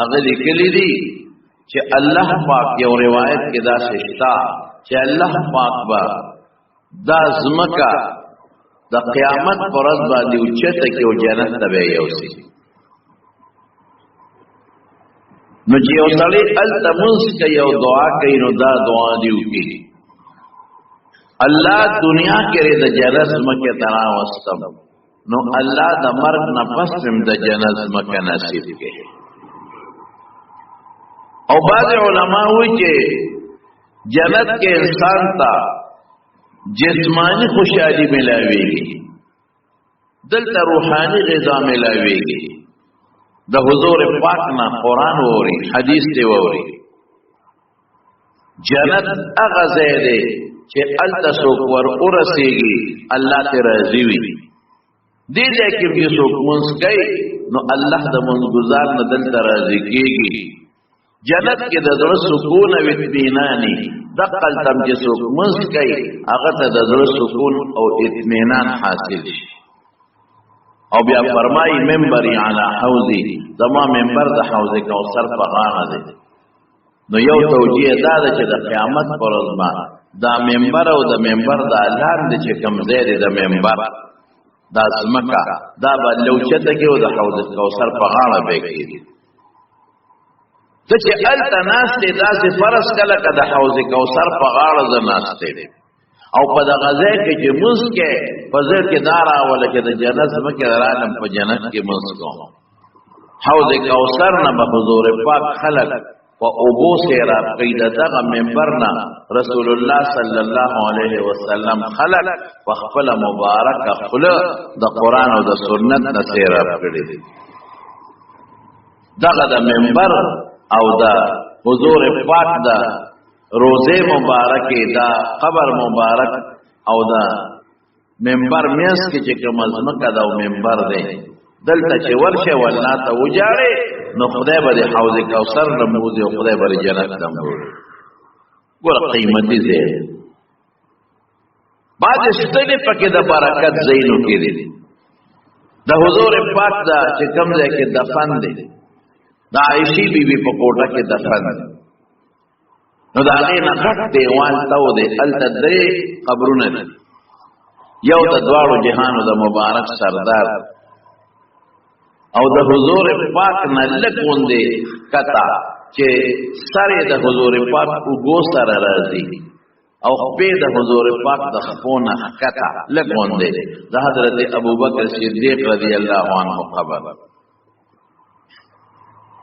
هغه لیکلي دي چې الله پاک، یو روایت کې دا شتا چې الله پاک با دا زمکا د قیامت پر ورځ باندې اوچته کې او جنت ته به یوسي. نو چې یو سړی التمس کوي او دعا کوي، نو دا دعا دی وکړي: الله دنیا کې د جنت زمکه ترا وستم، نو الله د مرګ نه پس هم د جنت زمکه نصیب کړي. او بعض علما وایي چې جنت کې انسان ته جسمانی خوشحالي ملاويږي، دلته روحاني غذا ملاويږي. د حضور پاک نه قران ووري، حدیث دی ووري. جنت هغه ځای دی چې الته څوک ور ورسیږي، الله ته راضي وي. دې ځای کې چې څوک مونږ کوي، نو الله د مونږ گزار نه دلته راضي کیږي. جنت کې د زړه سکون او اطمیناني، دقل تم چې څوک مونږ کوي، هغه ته د زړه سکون او اطمینان حاصل شي. او بیا فرمای: منبری علی حوضی، زما منبر د حوض کوثر په غاړه دی. نو یو توجیه دا ده چې د قیامت پر ورځ ما دا منبر او د منبر د لاندې چې کوم ځای دی، د منبر دا زمکا دا به لوچته کې او د حوض کوثر په غاړه به کېږي. ته چې الته ناست، داسې فرض کله که د حوض کوثر په غاړه زه ناست او په دغه ځای کې چې مونږ کې په ځای کې دار راوله چې د جنت زمکه رالم، په جنت کې مونږ کوم. حوض کوثر نه به حضور پاک خلق په اوبو سیراب کوي. دغه منبر نه رسول الله صلی الله علیه وسلم خلق په خپل مبارک خله د قران او د سنت نه سیراب کړي. دغه د منبر او د حضور پاک د روزه مبارکه، دا قبر مبارک او دا منبر میاس کې چې کوم ځمکه دا منبر دی، دلته چې ورشه والله ته وجاړي، نو خدای به د حوض کوثر لموزي او خدای به جنت لموزي. ګور قیمتي ځای، بعد ستنې پکې د برکت زینو کې دي. د حضور پاک دا چې کوم ځای کې دفن دی، د عائشې بی بی په کوټه کې دفن دی، نو دا هغې نه غټ دیوال تاو دی. هلته درې قبرونه دي، یو د دواړو جهانو د مبارک سردار، او د حضور پاک نه لږ غوندې کته چې سر د حضور پاک اوږو سره راځي او خپې د حضور پاک د خپو نه ښکته لږ غوندې، د حضرت ابوبکر صدیق رضی الله عنه قبر،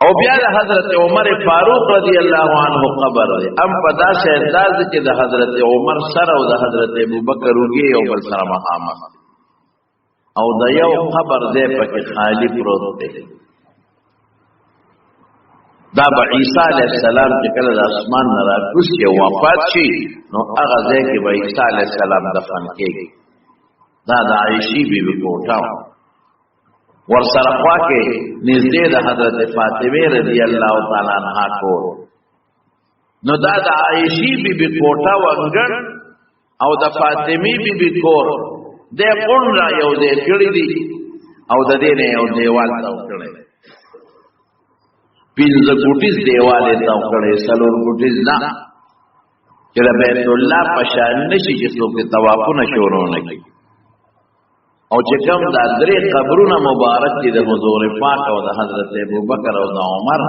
او بیا د حضرت عمر فاروق رضی الله عنه قبر دی. ام په داسې انداز چې د حضرت عمر سره او د حضرت ابوبکر وګي یو بل سره مخامخ، او د یو قبر دی پکې خالی پروت دی. دا به عیسی علیه السلام چې کله د اسمان نه راکوز شي، وفات شي، نو هغه ځای کې به عیسی علیه السلام دفن کېږي. دا د عایشې بیبي کوټه، ورسره خوا کې نږدې د حضرت فاطمه رضی الله تعالی عنها کور. نو دا د عایشې بیبي کوټه وانګړ او د فاطمې بیبي کور د قون را یو ځای کړی دی او د دې نه یو دیوال تاو کړی، پنځه ګوټیز دیوال یې تاو کړی، څلور ګوټیز نه، چې د بیت الله په شان نشي چې څوک طوافونه شروع نه کړي. او چې کوم دا درې قبرونه مبارک دي، د حضور پاک او د حضرت ابوبکر او د عمر،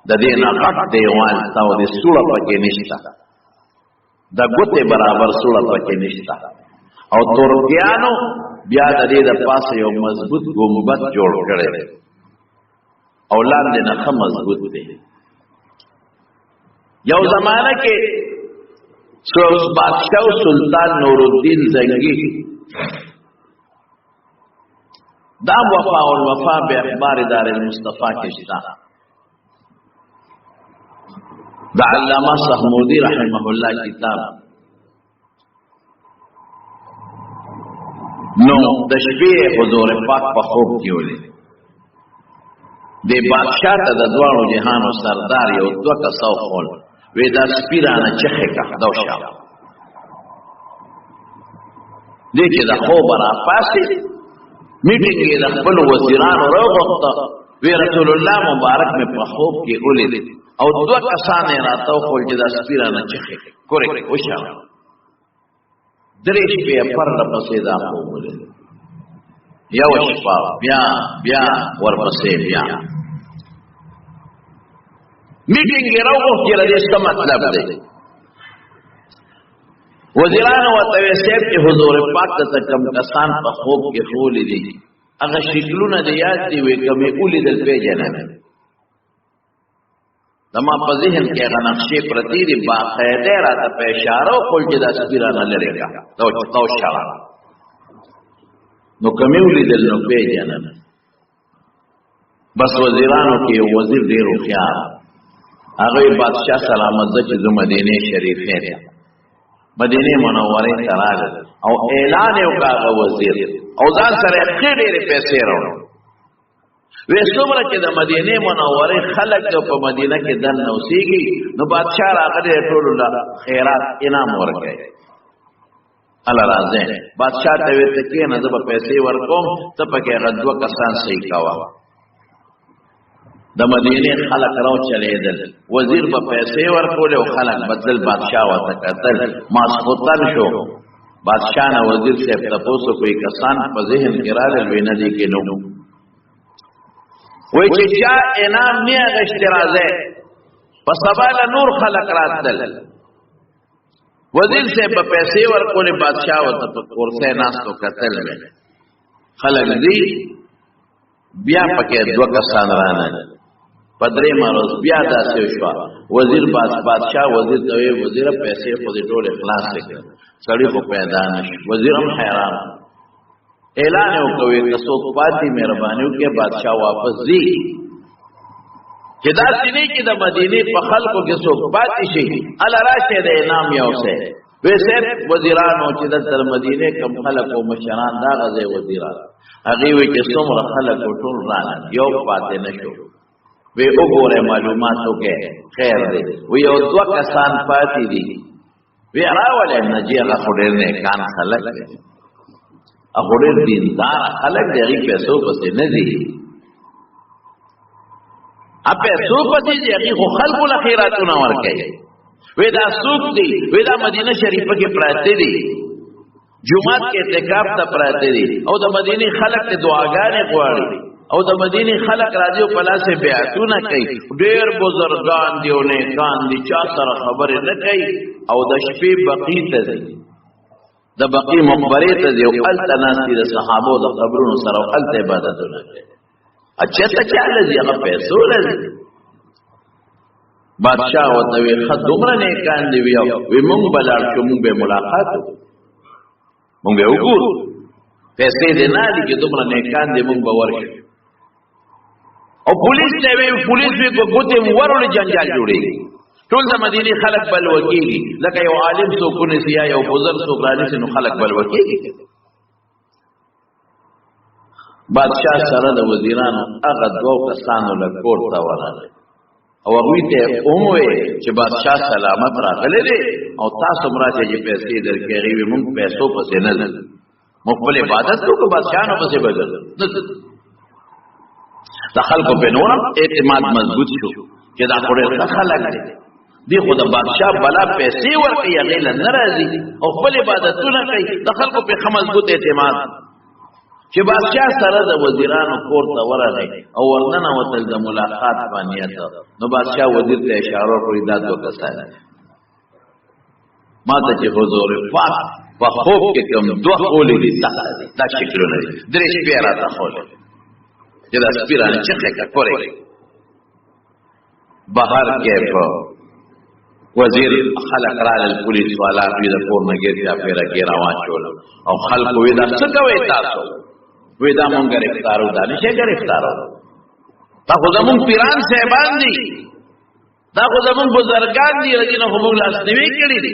د دې نه غټ دیوال تاو دې، سوړه پکې نشته، د ګوتې برابر سوړه پکې نشته. او ترکیانو بیا د دې د پاسه یو مضبوط ګنبد جوړ کړی او لاندې نه ښه مضبوط دی. یو زمانه کې بادشاہ سلطان نور الدین زنگی، دا وفا او الوفا به اخبار دار المصطفی کې شته، د علامه صحمودی رحمه الله کتاب. نو د شپې حضور پاک په خوب کې ولید. د بادشاہ ته د دواړو جهانو سردار یو دوه کسو خول وی، دا سپی رانه چخه کا دا شاو دې چې د خوب را پاسې میټینګ یې د خپل وزیرانو راوغوښته. وی رسول الله مبارک مې په خوب کې ولید او دوه کسان یې راته وښول چې دا سپي رانه چخې کورې وشاړه. درې شپې پرله پسې دا خوب ولید، یو شپه بیا بیا ورپسې بیا میټینګ یې راوغوښت چې له دې څه مطلب دی. وزیرانو ورته ویل صاحب چې حضور پاک ته کوم کسان په خوب کې ښوولي دي هغه شکلونه دې یاد دي؟ وی که مې ولیدل پېژنم، زما په ذهن کې هغه نقشې پرتې دي، باقاعده راته په اشاره وکړل چې دا سپي رانه لرې کړه، دا وشاړه. نو که مې ولیدل نو پېژنم. بس وزیرانو کې یو وزیر ډېر هوښیار، هغه بادشاه سلامت زه چې زه مدینې شریفې ته، مدینې منورې ته راغی او اعلان یې وکړ هغه وزیر، او ځان سره یې ښې ډېرې پیسې راوړې. وی څومره چې د مدینې منورې خلک په مدینه کې دننه اوسېږي، نو بادشاه راغلی ټولو له خیرات انعام ورکوي. الله راځه بادشاہ ته وی ته کېنه، زه به پیسې ورکوم، ته پکې هغه دوه کسان صحیح کوه. د مدینې خلک راو چلیدل، وزیر به پیسې ورکولې او خلک بدل. بادشاه ورته کتل. ماسخوتن شو، بادشاه نه وزیر صاحب تپوس کوي کسان په ذهن کې راغلل؟ وی نه دي کې نو. وای چې چا انعام نه اغشت راځي. په سبا له نور خلک راتلل، وزیر صاحب په پیسې ورکولې، بادشاہ ورته په کورسه ناستو کتل. وی خلک دی، بیا پکې دوه کسان رانه. په درې مروز بیا داسې وشوه، وزیر بادشاہ وزیر ته وی وزیر پیسې خو دې ټول خلاص کړ، سړی خو پیدا نشو. وزیر هم حیران، اعلان وکوي که څوک پاتې مهرباني وکړي، بادشاہ واپس ځي، چې دا سینې کې د مدینې په خلکو کې څوک پاتې شي ال راشه د انعام یو څه. ویسه وزیرانو چې د تر مدینه کم خلک او مشران دا غزه وزیران هغه وی چې څومره خلک ټول رانه، یو پاتې نشو. وی وګوره معلوماتو کې خیر دی. وی یو دوه کسان پاتې دي. وی راولې نه چې هغه خو ډېر نیکان خلک دي، هغه ډېر دیندار خلک دي، هغې پیسو پسې نه دي، پیسو پسې دي، هغې خو خلکو له خیراتونه ورکوي. وی دا څوک دي؟ وی دا مدینه شریفه کې پراته دي، جومات کې اعتکاف ته پراته دي او د مدینې خلک ته دعاګانې غواړي او د مدینې خلک راځي او په لاس یې بیعتونه کوي، ډېر بزرګان دي او نیکان دي، چا سره خبرې نه کوي او د شپې بقیع ته ځي، د بقیع مقبرې ته ځي او هلته ناست دي د صحابو د قبرونو سره او هلته عبادتونه کوي. چېرته چا له ځي؟ هغه پیسو له ځي. بادشاہ ورته وی ښه دومره نیکان دي؟ وی وی مونږ به لاړ شو، مونږ به ملاقات وکړو، مونږ به وګورو، پیسې دې نه دي چې دومره نیکان دي، مونږ به ورشو. او پولیس ته وی، پولیس وی کو ګوتې ورولې جنجال جوړېږي، ټول د مدینې خلک بل وکیږي، لکه یو عالم څوک ونیسي یا یو بزرګ څوک رانیسي نو خلک بل وکیږي. بادشاہ سره د وزیرانو هغه دوو کسانو له کور ته ورغی او هغوی ته وموې چې بادشاه سلامت راغلی دی او تاسو هم راشئ چې پیسې درکړي. هغوی وی مونږ پیسو پسې نه ځو، موږ خپل عبادت کوو، که بادشاهانو پسې به ځو؟ نه ځو. د خلکو په نورم اعتماد مضبوط شو چې دا خو ډېر ښه خلک دي، دی خو د بادشاه بلا پیسې ورکوي هغې له نه راځي او خپل عبادتونه کوي. د خلکو په ښه مضبوط اعتماد چې بادشاہ سره د وزیرانو کور ته ورغی او ورننه وتل د ملاقات په نیت، نو بادشاہ وزیر ته اشاره وکړه دا دوه کسان ما ته چې حضور پاک په خوب کې کوم دوه خولې دي دا شکلونه دي، درې شپې راته خولې چې دا سپي رانه چخې که کورې بهر کې په وزیر خلک رالل، پولیس والا دوی د کور نه ګیر چاپېره ګېره واچول او خلکو وی دا څه کوئ تاسو؟ وی دا مونږ ګرفتارو، دا نشئ ګرفتارو، دا خو زمونږ پیران صاحبان دي، دا خو زمونږ بزرګان دي، له دې نه خو مونږ لاسنیوی کړي دي.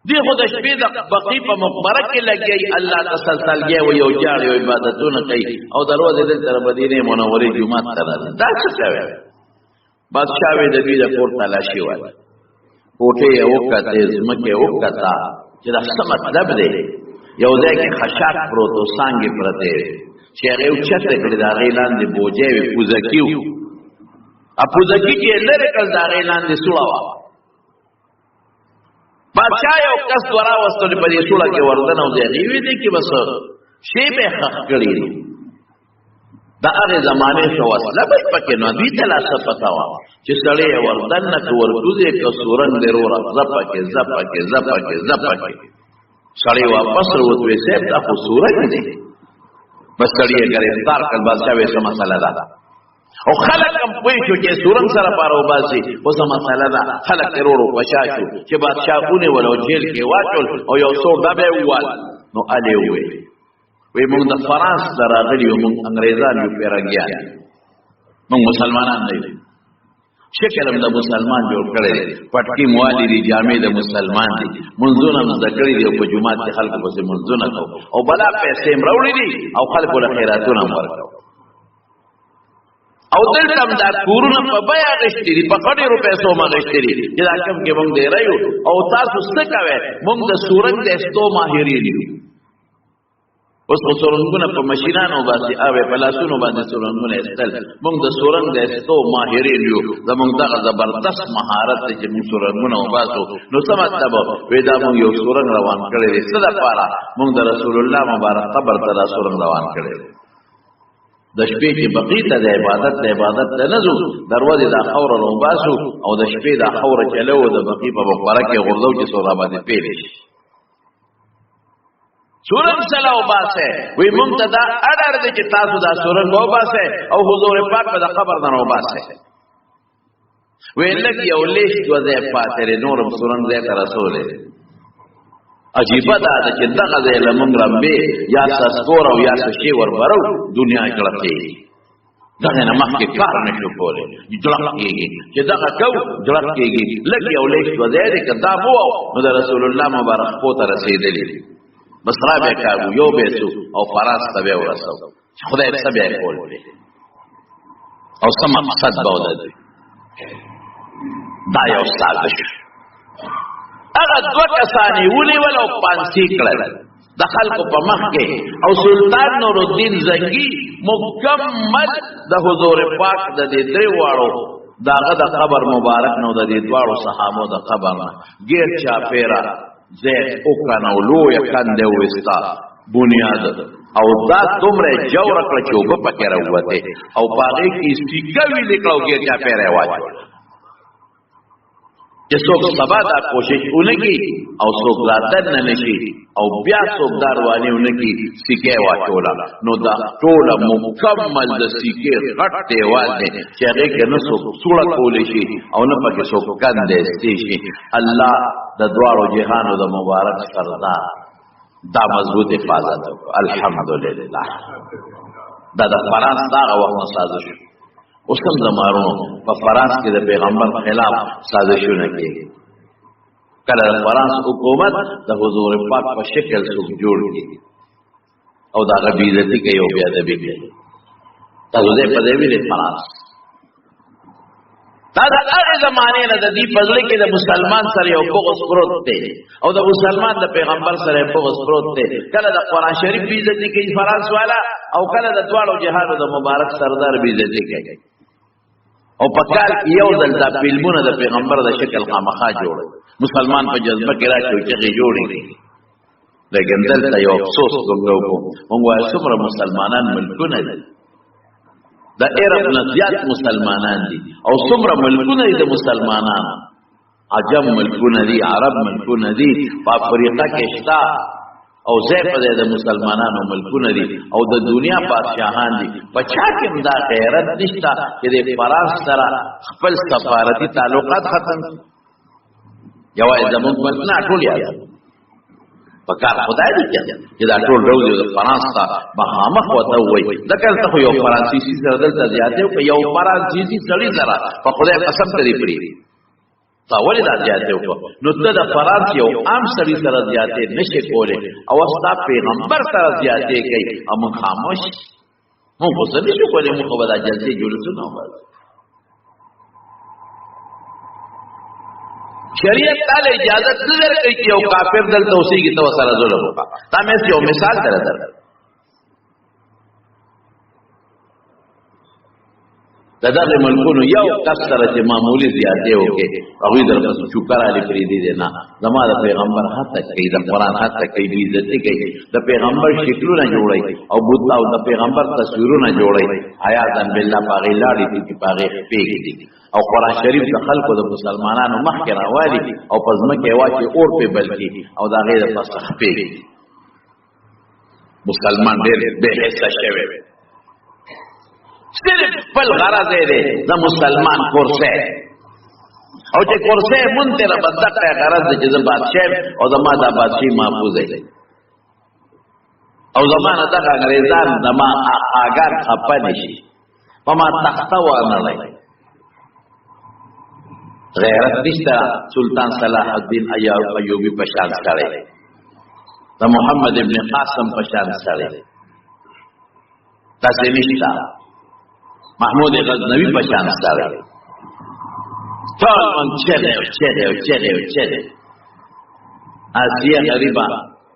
دی خو د شپې د بقی په مقبره کې لګي الله تسلسل وي او جاړي او عبادتونه کوي او دروازه دلته تر مدینه منورې جومات ته راځي، دا څه کوي؟ بادشاہ وی د دوی د کور تلاشي وای، کوټې یې وکتې، ځمکې یې وکته چې دا څه مطلب دی؟ یو ځای کې خشاک پروت او څانګې پرتې وې. چې هغه اوچته کړې، د هغې لاندې بوجۍ وې، پوزکي وو. پوزکي چې یې لرې کړل، د هغې لاندې سوړه وه. بادشاه یو کس وراوستل، په دې سوړه کې وردن او دی هغې وې دې کې بس شی به یې ښخ کړي دي. د هغې زمانې څه وسله به یې پکې نه، دوی ته لا څه پته وه چې سړی یې وردن نه که ورکوزې که سورنګ دی وروره، ځه پکې ځه پکې ځه پکې ځه پکې. سړی واپس راووت، وې صاحب دا خو سورنګ دی. بس سړی یې ګرفتار کړ. بادشاه وې څه مسله ده؟ او خلک هم پوه شو چې سورنګ سره پاره وباسي، خو څه مسله ده؟ خلک یې ورو په شا شو چې بادشاه ونیول او جیل کې واچول او یو څو ډبه یې ووال. نو هلې وویل، وی موږ د فرانس نه راغلي یو، موږ انګریزان یو، پیرنګیان، موږ مسلمانان نه یو. شکل هم د مسلمان جوړ کړی دی، پټکي موالي دي، جامې د مسلمان دي، منځونه هم زده کړي دي او په جومات کې خلکو پسې منځونه کوو او بلا پیسې هم راوړي دي او خلکو له خیراتونه هم ورکوو. او دلته هم دا کورونه په بیه اخیستي دي، په ښه ډېرو پیسو هم اخیستي دي چې دا کوم کې موږ ډېره یو. او تاسو څه کوئ؟ موږ د سورنګ د ایستو ماهرین یو. اوس خو سورنګونه په مشینانو باسي، اوې په لاسونو باندې سورنګونه ایستل. موږ د سورنګ د ایستو ماهرین یو، زموږ دغه زبردست مهارت دی چې موږ سورنګونه وباسو. نو څه مطلب؟ وی دا موږ یو سورنګ روان کړی دی. څه دپاره؟ موږ د رسول الله مبارک قبر ته دا سورنګ روان کړی دی. د شپې چې بقیع ته د عبادت ته نه ځو، دروازې دا خاوره راوباسو او د شپې دا خاوره چلوو، د بقیع په مقبره کې غورځو چې څو راباندې پیل شي. سورنګ سره وباسه. وی مونږ ته دا اډر دی چې تاسو دا سورنګ وباسه او حضور پاک په د قبر نه وباسه. وی لږ یو لیش دوه ځای پاتې دی، نور هم سورنګ ځای ته رسولی. عجیبه دا ده چې دغه ځای له مونږ رمبې یا سسکور او یا څه شی وربرو، دنیا کړکېږي. دغه نه مخکې کار نشو کولی، جړق کېږي چې دغه کو جړق کېږي. لږ یو لیش دوه ځای دی، که دا مو نو د رسول الله مبارک خپو ته رسېدلی، بس را به کاږو، یو به سو او فراس ته به ورسو. خدای څه بیا کول او څه مقصد به ولري؟ دا یو سازش. هغه دوه کسان یې ونیول او پانسي کړل د خلکو په مخ کې. او سلطان نورالدین زنګي مکمل د حضور پاک د دې درې واړو داغه د قبر مبارک نو د دې دواړو صحابو د قبر نه غیر چاپیرا ځای وکنه او لویه کنده وویسته بنیاد، او دا دومره جوړه کړه چې اوبه پکې راووتې او په هغې کې سیکه ویلې کړه او غیر چاپیره یې واچوله چې څوک سبا دا کوشش ونکي او څوک را دننه نشي او بیا څوک دا رواني ونکي. سیکه واچوله، نو دا ټوله مکمل د سیکې غټ دیوال دی چې هغې کې نه څوک سوړه کولی شي او نه پکې څوک کنده ایستی شي. الله د دواړو جهانو د مبارک سردار دا مضبوط حفاظت وکړو، الحمدلله. دا د فرانس دغه وخت نه سازش. اوس هم زمارونو په فرانس کې د پیغمبر خلاف سازشونه کېږي. کله د فرانس حکومت د حضور پاک په شکل څوک جوړ کړي او د هغه بېعزتي کوي او بېادبي کوي. تاسو ځای په ځای ویلې فرانس دا د هغې زمانې نه د دې په زړه کې د مسلمان سره یو بغض پروت دی او د مسلمان د پیغمبر سره یو بغض پروت دی. کله د قرآن شریف بېعزتي کوي فرانس والا او کله د دواړو جهانو د مبارک سردار بېعزتي کوي. او په کال کې یو ځل دا فلمونه د پیغمبر د شکل خامخا جوړوي، مسلمان په جذبه کې راشي او چغې جوړې کړي. لیکن دلته یو افسوس موږ وکړو، موږ وایو څومره مسلمانان ملکونه دي، د عرب نه زیات مسلمانان دي او څومره ملکونه دي د مسلمانانو، عجم ملکونه دي، عرب ملکونه دي، په افریقا کې شته او ځای په ځای د مسلمانانو ملکونه دي او د دنیا بادشاهان دي. په چا کې هم دا غیرت نشته چې د فرانس سره خپل سفارتي تعلقات ختم کړي. یوازې زموږ ملک نه، ټول یاد په کار خدای دې چې دا ټول روزي د فرانس ته مخامخ ورته ووایي. ځکه دلته خو یو فرانسیسي سره دلته زیاتې وکړه، یو فرانسیسي سړي سره په خدای قسم کړی پرېږدي. تا ولې دا زیاتې وکړه؟ نو ته د فرانس یو عام سړي سره زیاتې نشې کولی او ستا پیغمبر سره زیاتې کوي او موږ خاموش، موږ خو څه نشو کولی، موږ خو به دا جلسې جلوسونه وباسو. شریعت تعالی اجازه نه درکوي چې یو کافر دلته اوسېږي ته ورسره ظلم وکړه. دا مې یو مثال درته درکړم. د دغه ملکونو یو کس سره چې معمولی زیاتې وکړي، هغوی درپسې چوکر علی پرېږدي دی نه. زما د پیغمبر هڅه کوي، د قرآن هڅه کوي، بې عزتي کوي، د پیغمبر شکلونه جوړوي او بت او د پیغمبر تصویرونه جوړوي. عیاذا بالله په هغې لاړې دي چې په هغې خپې ږدي او قرآن شریف د خلکو د مسلمانانو مخکې راوالي او په ځمکه یې واچوي، اور پرې بل کړي او د هغې د پاسه خپې ږدي. مسلمان ډېر بې حسه شوی، صرف خپل غرض یې دی د مسلمان کرسۍ، او چې کرسۍ مونږ ته را بدقه غرض دی چې زه بادشاه یم او زما دا بادشاهي محفوظ دی، او زما نه دغه انګرېزان زما آقاګان خفه نه شي، په ما تخته وانه لړي. غیرت نشته. سلطان صلاح الدین ایوبي په شان سړی، د محمد ابن قاسم په شان سړی داسې نشته، محمود غزنوي په شان سړی. ټول مونږ چغې او چغې او چغې او چغې. آسیه غریبه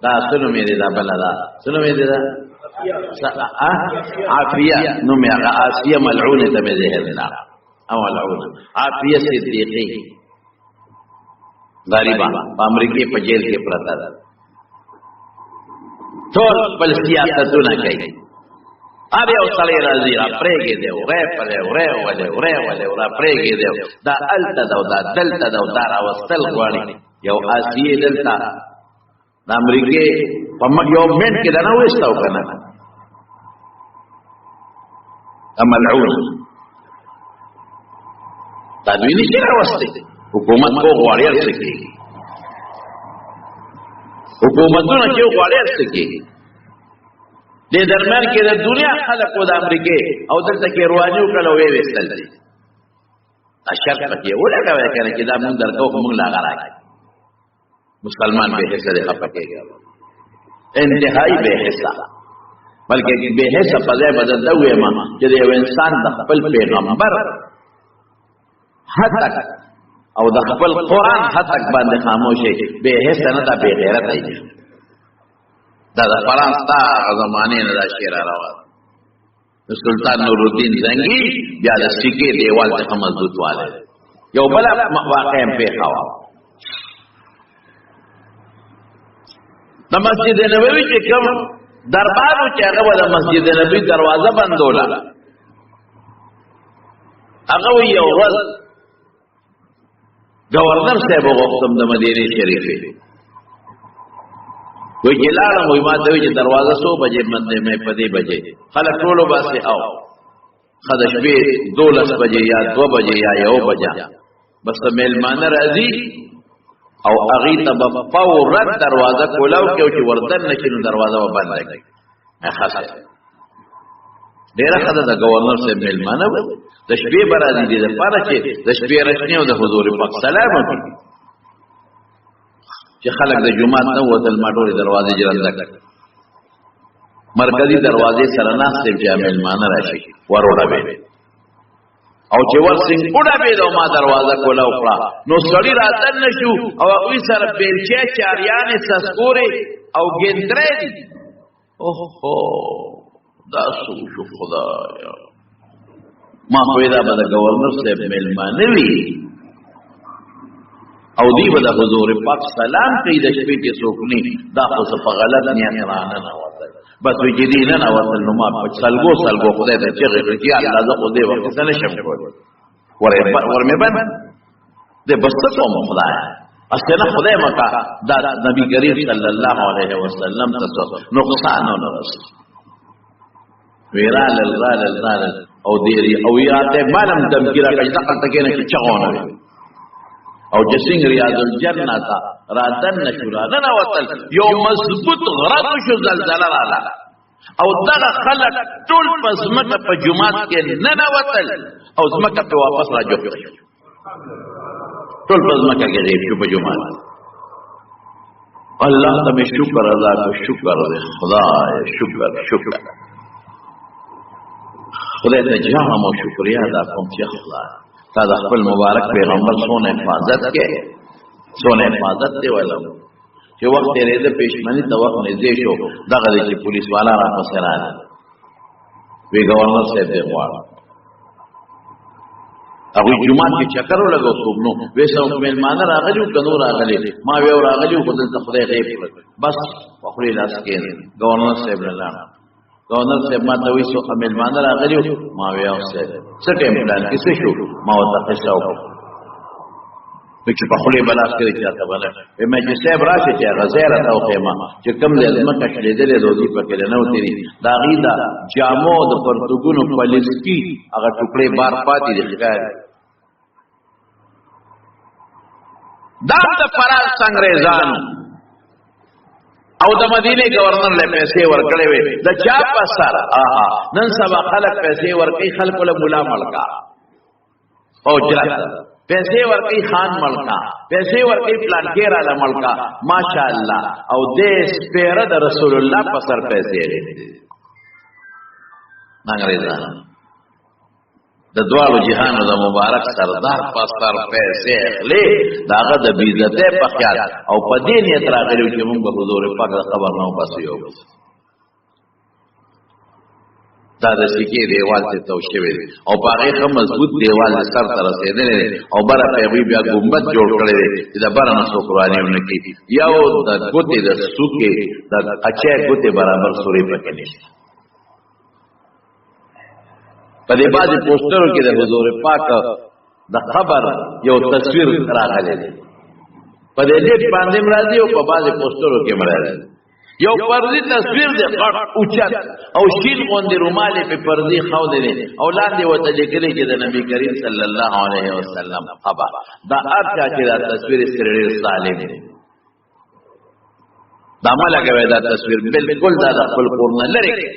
دا څه نومې دی؟ دا بله دا څه نومې دی؟ دا عافیه نوم یې هغه آسیه ملعونې ته مې ذهن راغی، او ملعونه عافیه صدیقي غریبه په امریکې په جیل کې پرته ده. ټول خپل سیاستونه کوي. ابه یو سړی راځي را پرېږي دی، ورې پرې ورې ولې ورې ولې را پرېږي دی، دا هلته ده او دا دلته ده او دا راوستل غواړي. یو آسیې دلته د امریکې په یو منټ کې دا نه وایسته او که نه دا ملعون دا دوی نشي راوستی. حکومت کو غواړي هر څه کېږي، حکومتونه چې غواړي هر څه کېږي. دې درمیان کې د دنیا خلک او د امریکې او دلته کې رواني وکړل او ویې ویستل دي. دا شرط پکې ولګوی که نه چې دا مونږ درکوو خو مونږ له هغه راکړي. مسلمان بې حسه دی، خفه کېږي، انتهایي بې حسه. بلکې بې حسه په ځای به زه دا ووایم چې د یو انسان د خپل پیغمبر هتک او د خپل قرآن هتک باندې خاموش شي، بې حسه نه ده، بې غیرته دی. دا د فرانس تا هغه زمانې نه دا شعر روان. سلطان نورالدین زنګي بیا د سکې دیوال څخه مضبوطوالی. یو بله واقعه هم پېښه وه. د مسجد نبوي چې کوم دربار و چې هغه به د مسجد نبوي دروازه بندوله، هغه وایي یو ورځ گورنر صاحب وغوښتم د مدینې شریفې، وایي چې لاړم، وایي ما ته وایي چې دروازه څو بجې بندې؟ مې په دې بجې خلک ټولو باسي او ښه د شپې 12 بجې یا 2 بجې یا 1 بجه بس مېلمانه راځي او هغې ته به فوراً دروازه کولاو کړي او چې وردن نه شي نو دروازه به بنده کړي. ښه صاحب ډېره ښه ده، د ګورنر صاحب مېلمانه وي، د شپې به راځي دې دپاره چې د شپې راشني او د حضور پاک سلام وکړي. چې خلک د جومات نه ووتل، ما ټولې دروازې جرنده کړې، مرکزي دروازې سره ناست یم چې مېلمانه راشي وروډبې، او چې ورسنګ وډبې او ما دروازه کوله وکړه نو سړي راتن نه شو او هغوی سره بېلچې چاریانې سسکورې او ګندرې دي. اوهو دا څه وشو خدایا، ما خو دا به د ګورنر صاحب مېلمانه وي او دی به د حضور پاک سلام کوي د شپې چې څوک نه، دا خو څه په غلط نیت رانه نه وتل. بس وی چې دی نه نه وتل نو ما په سلګو سلګو خدای ته چغې کړې چې الله زه خو دې وخت څه نه شم کولی، ور مې بند دې بس څه کوم خدای، هسې نه خدای مکه دا نبی کریم صلی الله علیه وسلم ته څه نقصان ونه رسوي. ویرالل رالل رالل او دیری او یاته مالم دمکی را کړ دغه ته کېنه چې چغونه وي او چې څنګه ریاض الجنه ته را دننه شو را ننوتل، یو مضبوط غرب شو، زلزله راله او دغه خلک ټول په ځمکه په جومات کې ننوتل او ځمکه په واپس را جوخت شو، ټول په ځمکه کې غیب شو په جومات. الله ته مې شکر ادا کړ، شکر دی خدای، شکر شکر خدای ته جام او شکریا ادا کوم چې خدای تا د خپل مبارک پیغمبر څونه حفاظت کې، څونه حفاظت دی ولم چې وخت تېرېده پېشمني ته وخت نږدې شو، دغه دی چې پولیس والا راپسې راغی، وی ګورنر صاحب دې غواړم. هغه جمعه کې چکر ولګو څوک نو وېسه مېلمانه راغلي او کنو راغلي، ما ویو راغلي خو دلته خدای غیب کړ. بس په خپل لاس کې گورنر صاحب لاړ. گورنر صاحب ما ته وی سو مېلمانه راغلي، ما ویو صاحب څه ټیم پلان کې څه شو؟ ما ورته قصه وکړه چې په خپل بلاس کې چاته بل مې چې صاحب راشي چې غزیره او خیمه چې کم ځای ځمکه شلېدلې دوی پکې نه وتري، دا غي دا جامو د پرتګونو پلسکی هغه ټوکړې بار پاتې دي ښکار. دا د فرانس انګريزانو او د مدینه گورنر له پیسې ورکړې وې د چا په سر. آها، نن سبا خلک پیسې ورکړي، خلکو له مولا ملکا او جرات پیسې ورکړي، خان ملکا پیسې ورکړي، پلان کې را ملکا، ماشاءالله. او دې سپیره د رسول الله په سر پیسې لري انګريزان د دواړو جهانو د مبارک سردار په سر پیسې اخلي، داغه د بیزته په خیال او په دې نیت راغلی چې موږ به حضور پاک د قبر نه وباسو. یو دا د سکه دیوال ته تو شوی دی او په هغه ښه مضبوط دیوال سر ته رسېدلی دی او بره په هغوی بیا ګنبد جوړ کړی دی چې د بره نه څوک روانې ونه کړي. یو د ګوتې د سوکې د قچې ګوتې برابر سورې پکې نشته. په دې بعضې پوسټرو کې د حضور پاک د قبر یو تصویر راغلی دی، په دې لیک باندې هم راځي او په بعضې پوسټرو کې هم راځي. یو پردي تصویر دی غټ اوچت او شین غوندې رومال یې په پردي ښودی دی او لاندې ورته لیکلی چې د نبي کریم صلی الله علیه وسلم قبر. دا هر چا چې دا تصویر یې سره ډېر سالم دی، دا مه لګوئ دا تصویر، بالکل دا د خپل کور نه لرې کړئ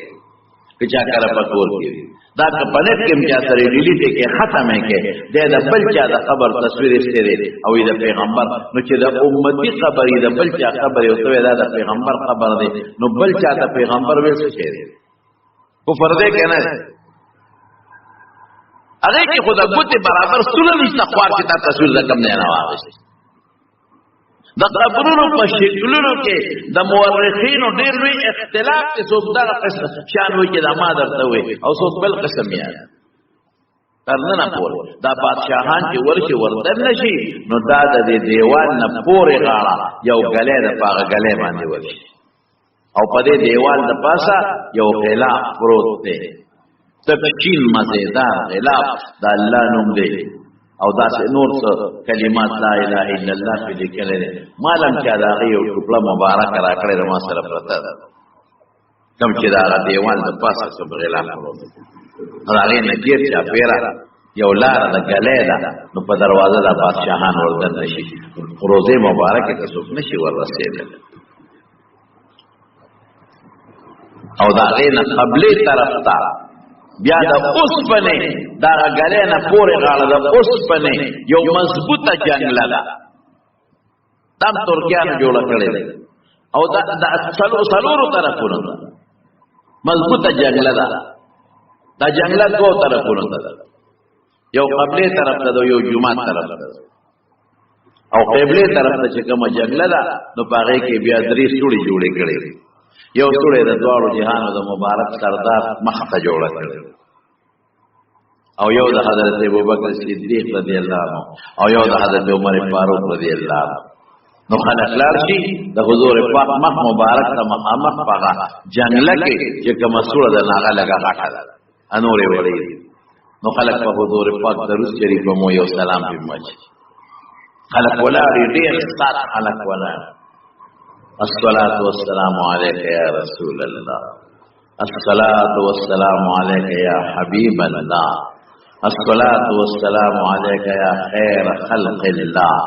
که چا کره په کور کې وي. دا که په نت کې هم چا سره ډیلیټ یې کړې، ختم یې کړې، دی د بل چا د قبر تصویر ایستی دی او د پیغمبر، نو چې د امتي قبر یې د بل چا قبر یې ورته وایي دا د پیغمبر قبر دی، نو بل چا ته پیغمبر ویل څه شی دی؟ کفر دی که نه؟ هغې کې خو د ګوتې برابر سوله نشته خوار چې تا تصویر د کوم ځای نه واخیست. د قبرونو په شکلونو کې د مورخینو ډېر لوی اختلاف دی. څوک دغه قسم شان وایي چې دا ما درته وایي او څوک بل قسم یاد. تر ننه پورې دا بادشاهان چې ورشي وردن نشي، نو دا د دې دیوال نه پورې غاړه یو ګلی د په هغه ګلی باندې ورشي او په دې دیوال د پاسه یو غلاف پروت دی، تک شین مزیدار غلاف، د الله نوم دی او داسې نور څه کلمات لا اله الا الله په لیکل دي. مالم چې دا هغې یو ټوکړه مبارکه راکړې ده، ما سره پرته ده، کوم چې د هغه دیوال د پاسه کوم غلاف پروت دی، نو د هغې نه ګیر چاپېره یو لاره د ګلی ده، نو په دروازه د بادشاهان وردن نشي، روزې مبارکې ته څوک نشي وررسېدلی. او د هغې نه قبلې طرف ته بیا د اوسپنې د هغه ګلې نه پورې غاړه د اوسپنې یو مضبوطه جنګله ده، دا هم ترکیانو جوړه کړې ده او دا د څلورو طرفونو ده، مضبوطه جنګله ده. دا جنګله دوو طرفونو ته ده، یو قبلې طرف ته ده، یو جومات طرف ته ده. او قبلې طرف ته چې کومه جنګله ده نو په هغې کې بیا درې سوړې جوړې کړې، یو سوړې د دواړو جهانو د مبارک سردار مخ ته جوړه کړې او یو د حضرت ابوبکر صدیق رضی الله عنه او یو د حضرت عمر فاروق رضی الله عنه. نو خلک لاړ شي د حضور پاک مخ مبارک ته مخامخ په هغه جنګله کې چې کومه سوړه ده نو هغه لږه غټه ده، انورې وړې دي. نو خلک په حضور پاک درود شریف مو یو سلام پې مچ خلک ولاړ ډېر سات خلک ولاړ. الصلاة والسلام عليك يا رسول الله، الصلاة والسلام عليك يا حبيب الله، الصلاة والسلام عليك يا خير خلق الله.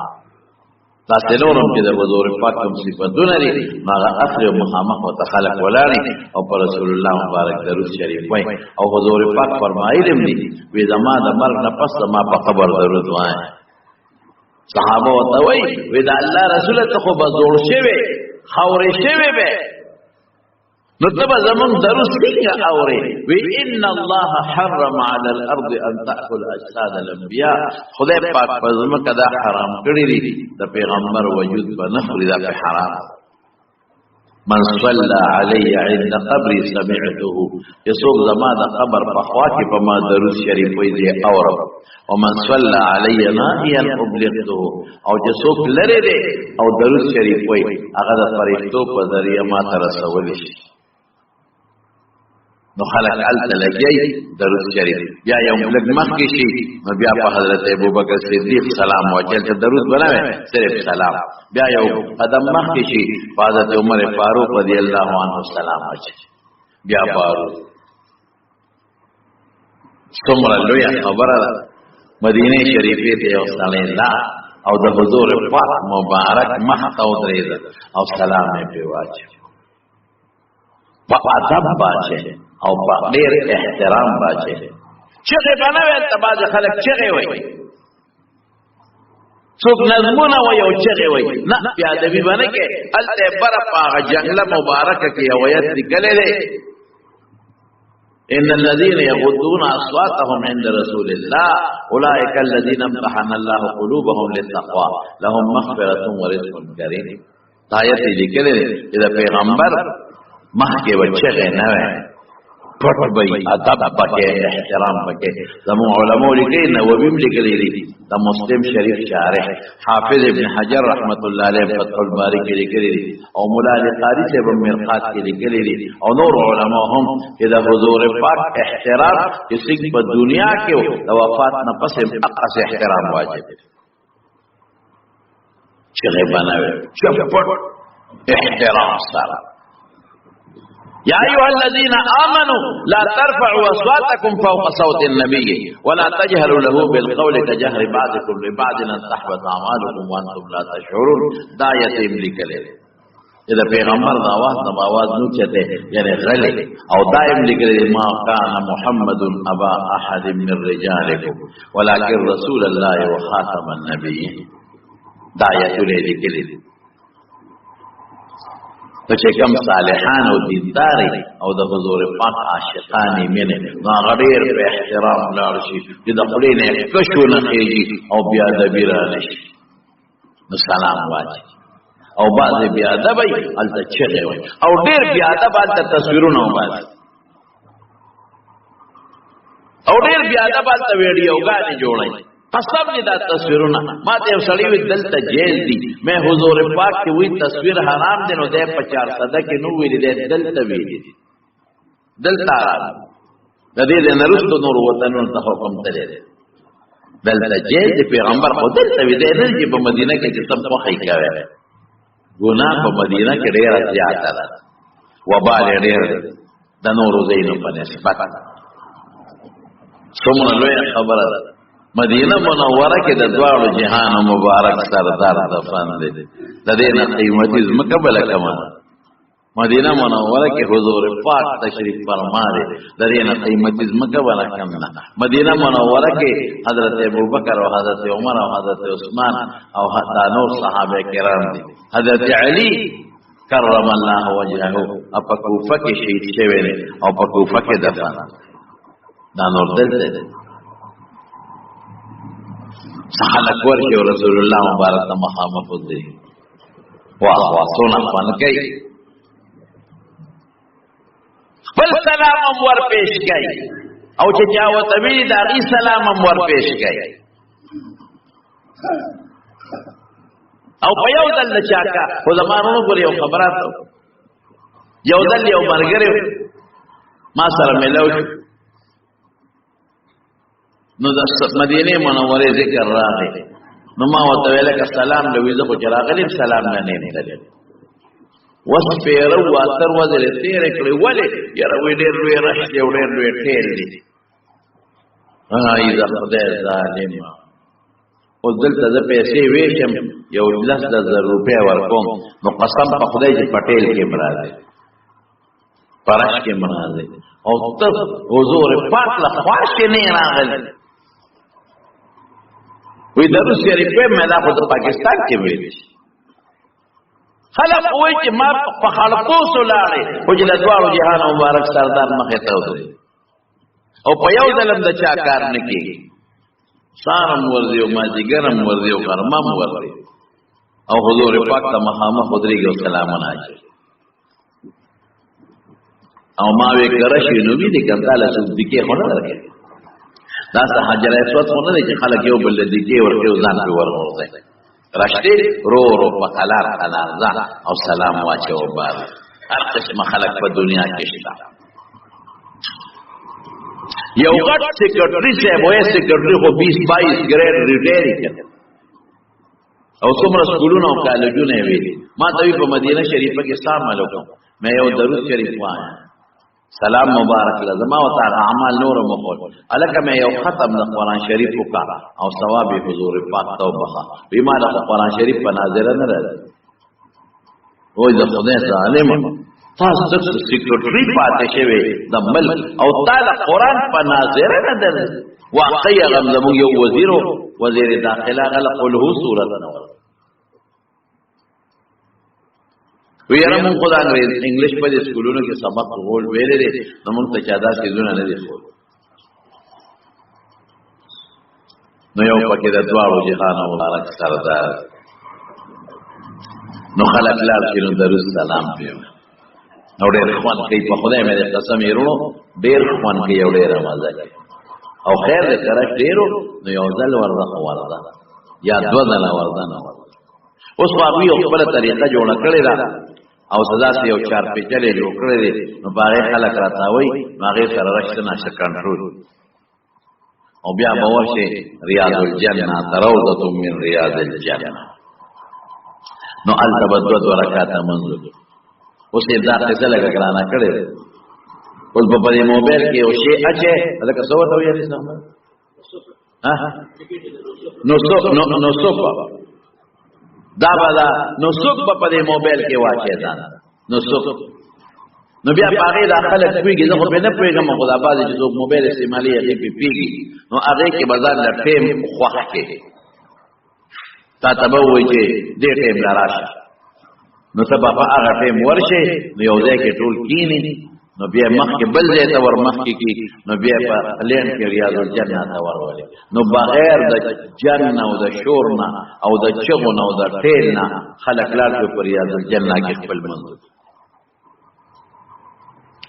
دا څلورم چې د حضور پاک کوم صفتونه دي نو هغه اخلي او مخامخ ورته خلک ولاړ او پر رسول الله مبارک درود شریف وایي. او حضور پاک فرمایلی هم دي وی زما د مرګ نه پس زما په قبر درود وایي. صحابه ورته وایي وی د الله رسول ته خو به زوړ شوی خاورې شوی به، نو ته به زمونږ درود څنګه اورې؟ وی ان الله حرم على الارض ان تاكل اجساد الانبیاء، خدای پاک په ځمکه دا حرام کړی دی د پیغمبر وجود به نه خوري، دا په حرام. من صلى علی عند قبري سمعته، چې څوک زما د قبر په خوا کې په ما درود شریف وایي زه اورم. ومن صلى علی نائیا ابلغته، او چې څوک لرې دی او درود شریف وایي هغه د فرشتو په ذریعه ما ته رسولی شي. نو خلک هلته لګیایي درود شریف، بیا یو لږ مخکې شي نو بیا په حضرت ابوبکر صدیق سلام واچوي، هلته درود به نه وي صرف سلام. بیا یو قدم مخکې شي په حضرت عمر فاروق رضی الله عنه سلام واچوي، بیا فاروق. څومره لویه خبره ده. مدینې شریفې ته یو سړی لاړ او د حضور پاک مبارک مخ ته ودرېده او سلام یې پرې واچوه، په ادب باچه او په ډېر احترام باچه. چغې به نه ویل، ته بعضې خلک چغې وایي، څوک نظمونه وایي او چغې وایي، نه بېادبي به نه کوې. هلته یې بره په هغه جنګله مبارکه کې یو ایت لیکلی دی، ان الذين يغضون اصواتهم عند رسول الله اولئك الذين امتحن الله قلوبهم للتقوى لهم مغفرة ورزق كريم. دا آیت یې لیکلی دی چې د پیغمبر مخکې به چغې نه وی، پټ به وي، ادب پکې، احترام پکې. زموږ علماو لیکلي، نووي هم لیکلي دي، د مسلم شریف شارح حافظ ابن حجر رحمت الله علیه فتح الباري کې لیکلي دي، او مولا علي قاري صاحب هم مرقات کې لیکلي دي، او نور علما هم چې د حضور پاک احترام چې څنګه په دنیا کې و، د وفات نه پس هم هغسې احترام واجب دی. چغې به نه وي، چپ پټ احترام سره. يا أيها الذين آمنوا لا ترفعوا أصواتكم فوق صوت النبي ولا تجهروا له بالقول كجهر بعضكم لبعض أن تحبط أعمالكم وأنتم لا تشعرون. دا یتیم لیکلی دی چې د پیغمبر د آواز نه به آواز نه اوچتې، یعنې غلی. او دا یې هم لیکلی دی، ما کان محمد ابا احد من رجالکم ولكن رسول الله وخاتم النبیین. دا آیتونه یې لیکلي دي. نو چې کوم صالحان او دیندار او د حضور پاک عاشقان یې مینه، نو هغه ډېر په احترام لاړ شي چې د خولې نه یې کش ونه خېژي او بیا ادبي رانه شي، نو سلام واچوي. او بعضې بې ادبه وي هلته چغې وایي، او ډېر بې ادبه هلته تصویرونه وباسي، او ډېر بې ادبه هلته ویډیوګانې جوړوي. قسم دې دا تصویرونه ما ته یو سړی وی دلته جیل دی، مې حضور پاک کې وی تصویر حرام دی، نو دی په 400 کې نو ویلي دی، دلته ویلي دی، دلته حرام د دې د نه وروسته نور وطنونو ته حکم تللی دی. دلته جیل دی، پیغمبر خو دلته وی دی، نه چې په مدینه کې چې سم خوښي کوي. ګناه په مدینه کې ډېره زیاته ده، وبال یې ډېر دی د نورو ځایونو په نسبت. څومره لویه خبره ده. مدینه منوره کې د دواړو جهان مبارک سردار دفن دی، د دې نه قیمتي ځمکه بله کومه ده؟ مدینه منوره کې حضور پاک تشریف فرما دی، د دې نه قیمتي ځمکه بله کومه ده؟ مدینه منوره کې حضرت ابوبکر او حضرت عمر او حضرت عثمان او حتی نور صحابه کرام دي. حضرت علی کرم الله وجهه په کوفه کې شهید شوی دی او په کوفه کې دفن. دا نور دلته دی. خلک ورشي او رسول الله مبارک ته مخامخ ودرېږي، واه واه څونه خوند کوي، خپل سلام هم ور پیش کوي، او چې چا ورته ویلي د هغې سلام هم ور پیش کوي. او په یو ځل د چا کا خو زما وروڼو پورې یو خبره ته، یو ځل یو ملګری ما سره میلاو شو، نو د مدینې منورې ذکر راغی، نو ما ورته ویل که سلام له وي، زه خو چې راغلی یم سلام نه نه یم تللی. اوس پیره وو، اتر ورځې یې تېرې کړې. ولې؟ یاره وایي ډېر لوی رش دی او ډېر لوی ټېل دی. ای د خدای ظالمه، اوس دلته زه پیسې ویشم، یو 10,000 روپۍ ورکوم، نو قسم په خدای چې په ټېل کې م راځي، په رش کې م راځي، او ته حضور پاک له خواښې نه یې راغلی. وایي د روسیې روپۍ مې دا خو د پاکستان کې ویل شي. خلک وایي چې ما په خړپوسو لاړې، خو چې د دواړو جهان مبارک سردار مخې ته ودرېد او په یو ځل هم د چا کار نه کېږي، سهار هم ورځي او مازدیګر هم ورځي او غرمه هم ورځي، او حضور پاک ته مخامخ ودرېږي او سلامونه اچوي. او ما وی کرشي نو وی دي کنده له څوک دکې خو نه درکې. دا څه حجر اسود خو نه دی چې خلک یو بل دکې ورکې او ځان پرې ورغورځوي. راشته رو رو په قلار قلار ځه او سلام واچوه بار. هر قسمه خلک په دنیا کې شته. یو غټ سیکرټري صاحب وایي، سیکرټري خو 20 22 ګریډ ریټایر کړ او څومره سکولونه او کالجونه یې ویلي. ما ته وی په مدینه شریفه کې ستا عمل وکړم، مې یو درود شریف وایم، سلام مبارک له زما او تا اعمال نور مخول. الکه مې یو ختم د قرآن شریف وکړه او ثواب یې حضور پاک ته وبخښه. وی ما د قرآن شریف په ناظره نه راځي. وای د خدای ظالم، تاسو سیکرټري پاتې شوی د ملک او تا د قرآن په ناظره نه درځي. واقعي هغه زموږ یو وزیر وزیر داخله هغه له قل هو سورت نه ورته ویره. مونږ خو د انګرېز انګلیش په دې سکولونو کې سبق غول ویلې دي، نو مونږ ته چا دا څیزونه نه دي ښودلي. نو یو پکې د دواړو جهانو مبارک سردار، نو خلک لاړ شي نو درود سلام پرې نو ډېر خوند کوي. په خدای مې قسم یې وروڼو، ډېر خوند کوي او ډېره مزه کوي. او خیر دې کرش ډېرو نو یو ځل ورځه خو ورځه یا دوه ځله ورځه نه ورځه. اوس خو هغوی یو خپله طریقه جوړه کړې ده او څه داسې یو چار پیچلی جوړ کړی دی، نو په هغې خلک راتاوي، نو هغې سره رش څه ناڅه کنټرول. او بیا به ورشي ریاض الجنه، روضة من ریاض الجنه، نو هلته به دوه دوه رکعته لمونځ وکړي. اوس یې دا قصه لږه ګرانه کړې ده. اوس به په دې موبایل کې یو شی اچي، لکه څه ورته ویل نو څوک نو څوک دا به دا نو څوک به په دې موبایل کې واچي ځان نو څوک. نو بیا په هغې دا خلک پوهېږي، زه خو پرې نه پوهېږم، خو دا بعضې چې څوک موبایل استعمالوي هغې پرې پوهېږي. نو هغې کې به ځان له ټایم خوښ کړي، تا ته به ووایي چې دې ټایم له راشه، نو ته به په هغه ټایم ورشې، نو یو ځای کې ټول کښېني، نو بیا مخکې بل ځای ته ور مخکې کړي، نو بیا په لین کې ریاض الجنه ته ورولي. نو بغیر د جن او د شور نه او د چغو نه او د ټیل نه خلک لاړ شو په ریاض الجنه کې خپل منځ.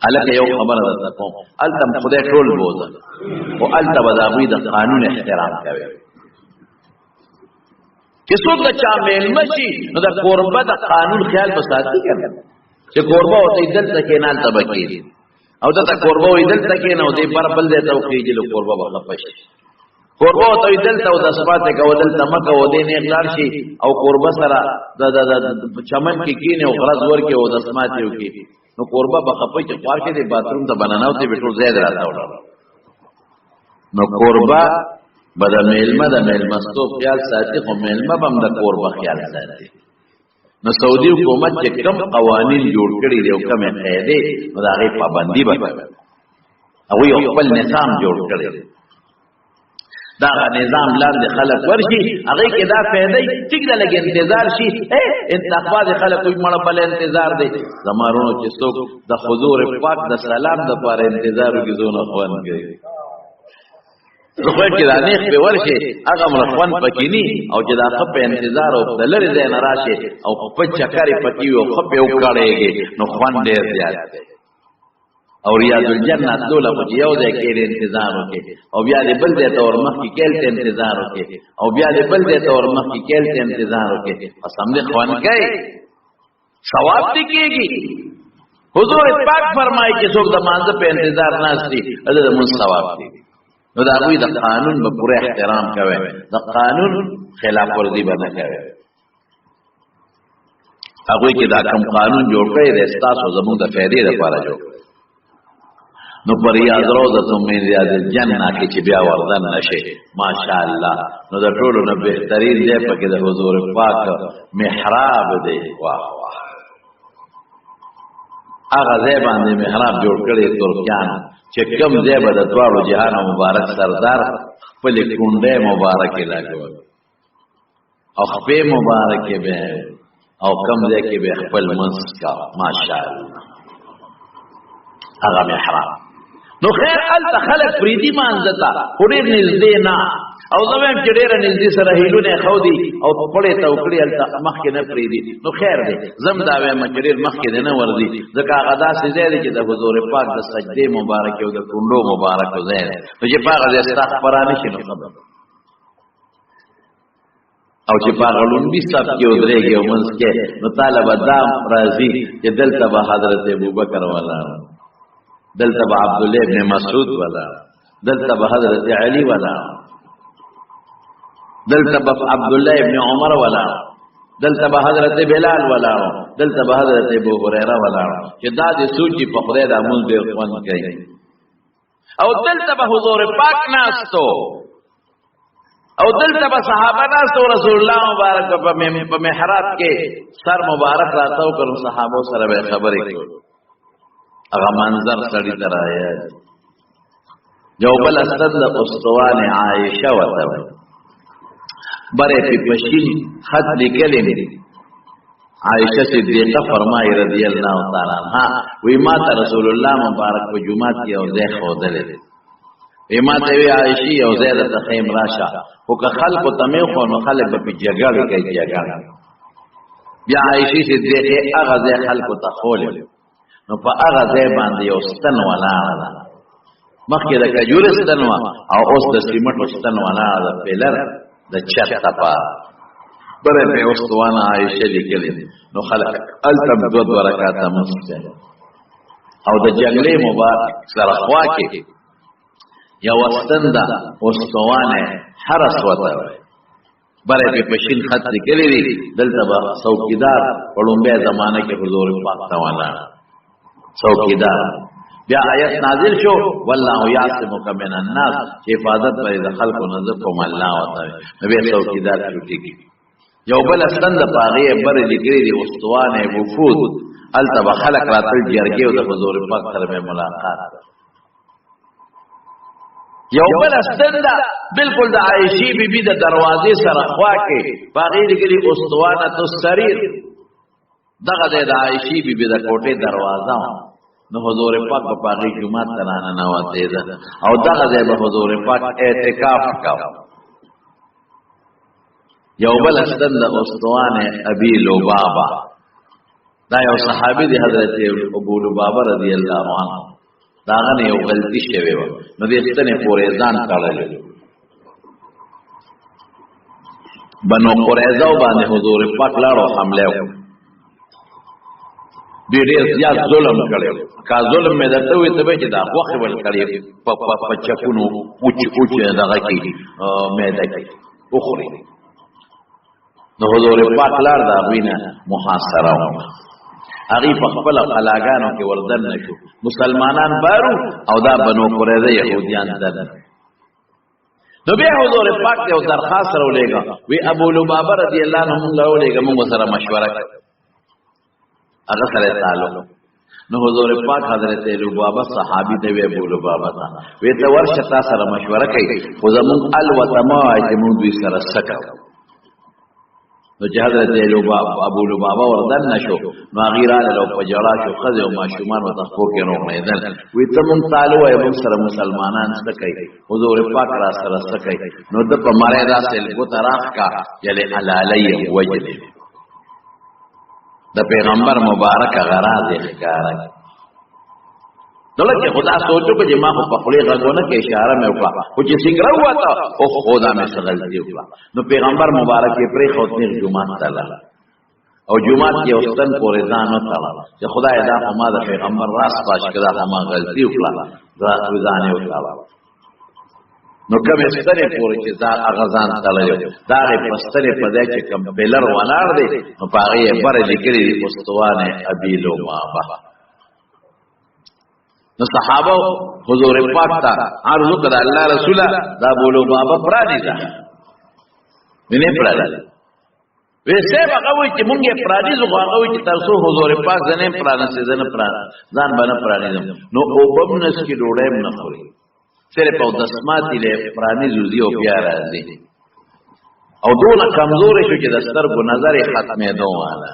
هلکه یو خبره درته کوم، هلته هم خدای ټول بوځه، خو هلته به د هغوی د قانون احترام کوي. چې څوک د چا مېلمه شي نو د کوربه د قانون خیال به ساتي که نه، چې کوربه ورته دلته کښېنه هلته به کښېني، او دلته کوربه وایي دلته کښېنه او دی بر بل ځای ته وخېژي، نو کوربه به خفه شي. کوربه ورته وایي دلته اودس پاتې کوه، دلته مه کوه، دی نېغ لاړ شي او کوربه سره د چمن کې کښېني او غرض ورکړي او اودس ماتې وکړي، نو کوربه به خفه چې خوار شي، دی باتروم ته به ننوتې به ټول ځای راته ولاړ. نو کوربه به د مېلمه د مېلمستوب خیال ساتي، خو مېلمه به هم د کوربه خیال ساتي. نو سعودي حکومت چې کوم قوانین جوړ کړي دي او کومې قاعدې، نو د هغې پابندي به کوي. هغوی یو خپل نظام جوړ کړی دی، دا نظام لاندې خلک ورشي، هغې کې دا فایده وي ټیک ده، لږ انتظار شي. انتخابات خلک وایي مړه بل انتظار دی. زما وروڼو چې څوک د حضور پاک د سلام دپاره انتظار وکړي ځونه خوند کوي. زه خو چې دا نېغ پې ورشي هغه مړه خوند پکې ني، او چې دا ښه په انتظار او د لرې ځای نه راشي او خپل چکرې پکې وي او ښه پې وکړېږي نو خوند ډېر زیات دی. او ریاض الجنه تلو له خو چې یو ځای کې انتظار وکړي او بیا دې بل ځای ته ورمخکې کېل ته انتظار وکړي او بیا دې بل ځای ته ورمخکې کېل ته انتظار وکړي، قسم دې خوند کوي، ثواب دې کېږي. حضور پاک فرمایي چې څوک د مانځه په انتظار ناست دي هغه د مونځ ثواب دی. نو د هغوی د قانون به پوره احترام کوي، د قانون خلاف ورزي به نه کوي. هغوی کې دا کوم قانون جوړ کړی دی ستاسو زموږ د فایدې لپاره جوړ کړی. نو پر ریاض روضة من ریاض الجنه کې چې بیا وردن نشي ماشاءالله، نو د ټولو نه بهترین ځای پکې د حضور پاک محراب دی. واه واه، هغه ځای باندې محراب جوړ کړی ترکیان چې کوم ځای به د دواړو جهانو مبارک سردار خپلې کونډې مبارکې لګول او خپې مبارکې به او کوم ځای کې به خپل منځ کا ماشاءالله هغه محراب. نو خیر الته خلک پریدي مانځه ته، خو ډېر نږدې نه. او زه وایم چې ډېره نږدې سره هیلونه خو دي او پړې ته وکړي، هلته مخکې نه پرېږدي. نو خیر دی، زه هم دا وایم چې ډېر مخکې دی نه ورځي، ځکه هغه داسې ځای دی چې د حضور پاک د سجدې مبارکې او د کونډو مبارکو ځای دی. نو چې په هغه ځای ستا خپره نه شي نو ښه ده. او چې په هغه لومبي صف کې ودرېږي او منځ کې، نو تاله به دا راځي چې دلته به حضرت ابوبکر ولاړ، دلته به عبدالله ابن مسعود ولاړ، دلته به حضرت علی ولاړ، دلته به عبدالله ابن عمر ولاړ، دلته به حضرت بلال ولاړ، دلته به حضرت ابو هريره ولاړ، چې دا دې سوچي په خدای دا مونږ ډېر خوند کوي. او دلته به حضور پاک ناستو، او دلته به صحابه ناستو، رسول الله مبارک په محراب کې سر مبارک راتاو کړو، صحابه سره به خبرې کولې. هغه منظر سړی ته راياد. یو بل استد د استوانه عائشه وته بره په پشین خط لیکلې دی. عائشه صدیقه فرمایي رضی الله تعالی عنها، وی ما ته رسول الله مبارک په جمعات کې او ځای ښودلې دی. وی ما ته وی عائشې یو ځای درته ښیم راشه، خو که خلکو ته مې وښود نو خلک به پې جګړې کوي جګړه. بیا عائشې صدیقې هغه ځای خلکو ته ښولی، نو په هغه ځای باندې یو ستن ولاړه ده. مخکې د کجورې ستن وه او اوس د سیمټو ستن ولاړه ده، پیلر د چت لپاره. بره پې استوانه عایشه لیکلې، نو خلک هلته هم دوه دوه رکعته لمونځ کوي. او د جنګلې مبارک سره خوا کې یوه ستن ده، استوانه حرس ورته وایي، بره پې پشین خط لیکلی دی. دلته به څوکیدار په لومبۍ زمانه کې حضور پاک ته ولاړ څوکیدار. بیا آیت نازل شو، والله یعصمک من الناس، چې حفاظت به د خلکو نه زه کوم الله ورته وایي. نو بیا څوکیدار چوټي کړي. یو بل ستن د په هغې بره لیکلی دی استوانه وفود، هلته به خلک راتل جرګې او د حضور پاک سره به ملاقات. یو بل ستن ده بالکل د عائشې بی بی د دروازې سره خوا کې، په هغې لیکلي استوانه السریر، دغه دی د عائشې بی بی د کوټې دروازه. نو حضور پاک په هغې جومات ته راننوتې ده او دغه ځای به حضور پاک اعتکاف کاوه. یو بل ستن د استوانه ابي لبابا، دا یو صحابي دی حضرت ابو لبابا رضی الله عنه، دا غنه یو غلطي شوی و، نو دې ستنې پورې ځان تړلی. بنو قریظه باندې حضور پاک لاړو حمله وکړه، دوی ډېر زیات ظلم کړی. کا ظلم مې درته وی ته به چې دا غوښې ول کړې په چکونو اوچ اوچ دغه کې میده کې وخوري. نو حضور پاک لار د هغوی نه محاصره وکړه، هغوی په خپله قلاګانو کې وردن نه شو، مسلمانان بارو او دا بنو قریظه یهودیان دننه. نو بیا حضور پاک ته یو درخواست راولېږه، وی ابو لبابه رضی الله عنه مونږ راولېږه، مونږ سره مشوره کوي، هغه سره تعلق. نو حضور پاک حضرت لبابه صحابي ته وی ابو لبابه ته وی ته ورشه تا سره مشوره کوي، خو زمونږ الوته مه وایه چې مونږ دوی سره څه کوو. نو چې حضرت ابو لبابه وردن نشو، نو هغوی راغلل او په ژړا شو، ښځې او ماشومان ورته خپو کې روغېدل. وی ته مونږ ته ووایه مونږ سره مسلمانان څه کوي، حضور پاک را سره څه کوي. نو ده په مری داسې ګوته راښکه یعنې حلالۍ یې وژلې. د پیغمبر مبارک غراض یې ښکاره کړ. دله کې خدا سوچو چې ما خو په خولې غږ ونه کې اشاره مې وکړه، خو چې څنګه راووته او خدا مې څه غلطي وکړه. نو پیغمبر مبارک یې پرېښود، نېغ جومات ته لاړ او جومات کې یو ستن پورې ځان وتړه چې خدای دا خو ما د پیغمبر راز پاش کړه، دا خو ما غلطي وکړه، ځان یې وتړه. نو کومې ستنې پورې چې ځان هغه ځان تړلی و، د هغې په ستنې په ځای چې کوم پیلر ولاړ دی، نو په هغې یې بره لیکلي دي استوانه ابي لبابه. نو صحابه حضور پاک ته عرض وکړ، الله رسوله دا ابو لبابه پرانیزه. نه پرانیزه. وی صاحب هغه وایي چې مونږ یې پرانیزو، خو هغه وایي چې تر څو حضور پاک زه نه یم پرانیستی، زه نه ځان به نه پرانیزم. نو اوبه هم نه څښي، ډوډۍ هم نه خوري، صرف او دسماتي له پرانیزو ځي او بیا راځي. او دونه کمزوری شو چې د سترګو نظر یې ختمېدو والا.